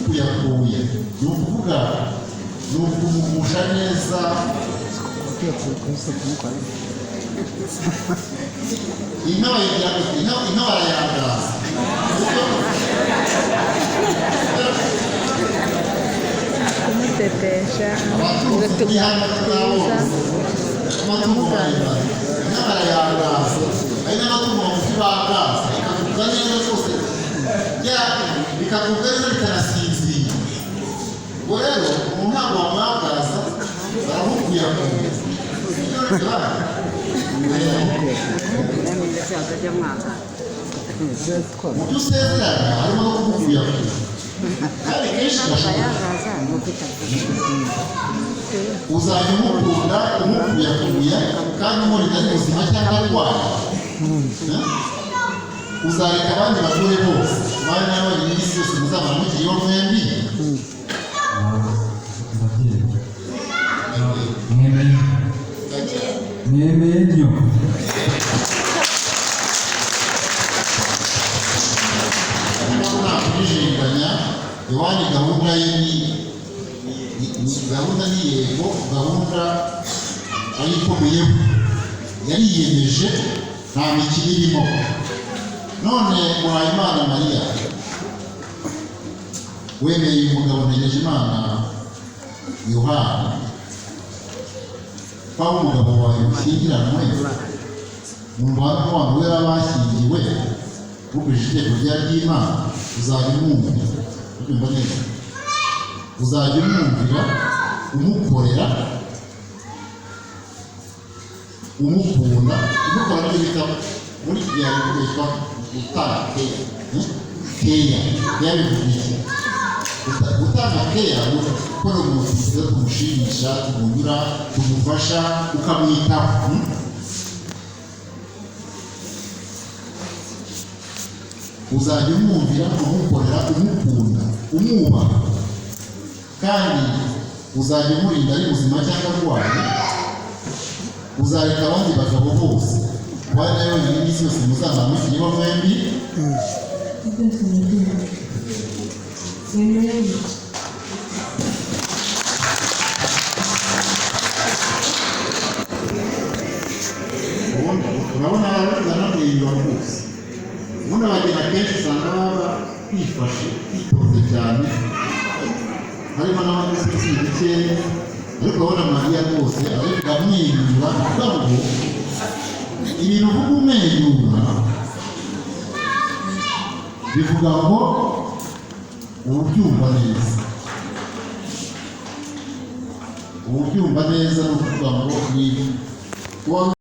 Kumukuyakuya ni ukuvuga, ni ukumugusha neza. Inka bayigira gute? Inka barayangaza. Kumutetesha. Abatunzi ni hano turaborozi, amatungo maremare, inka barayangaza. Hari n'amatungo magufi bangaza, ikagubwa neza rwose, bikagubwa neza, bikanasinzira. Ubwo rero umuntu ntabwo wamwangaza, baramukuyakuya. Sibyo rero? Mu byo usezerana harimo no kumukuyakuya, kandi kenshi gashoboka. Uzajya umukunda, umukuyakuya, kandi umurinda ari muzima cyangwa arwaye? Eh? Uzareka abandi bagore bose, abandi nawe wenyine isi yose muzamara mukiriho mwembi? Ndabyemeye. Mwemeye. Mwemeye nnyo. Ariko nta kujijinganya, Yohani gahunda ye ni gahunda, ni yego, gahunda ayikomeyeho, yariyemeje, nta mikino irimo. None Muhayimana Mariya, wemeye uyu mugabo Ntegereje-Imana Yohani ko ari umugabo wawe mushyingiranwe mu mubano wera bashyingiwe ukurikije itegeko ry'Imana, uzajya umwumvira? Ubyumva neza? Uzajya umwumvira, umukorera, umukunda. Umukora nibyo bita muri iki gihe bikoreshwa gutanga keya. Keya, keya bivuga iki? Gutanga keya ni gukora umuntu twiza, tumushimisha, tumunyura, tumufasha, ukamwitaho, Uzajya umwumvira, umukorera, umukunda, umwubaha, kandi uzajya umurinda ari muzima cyangwa arwaye? Uzareka abandi bagabo bose, ubane nawe wenyine iminsi yose muzamara mukiriho mwembi? Byose ndabyemeye. Mwemeye. Ubundi urabona baranamwenyura rwose. Ubundi abageni akenshi usanga baba bifashe, bitonze cyane, harimo n'abandi bikeya, ariko urabona Mariya rwose arabivuga amwenyura. Kuvuga ngo ibintu uvuga umwenyura bivuga ngo uba ubyumva neza, uba ubyumva neza. Ni ukuvuga ngo ni kuba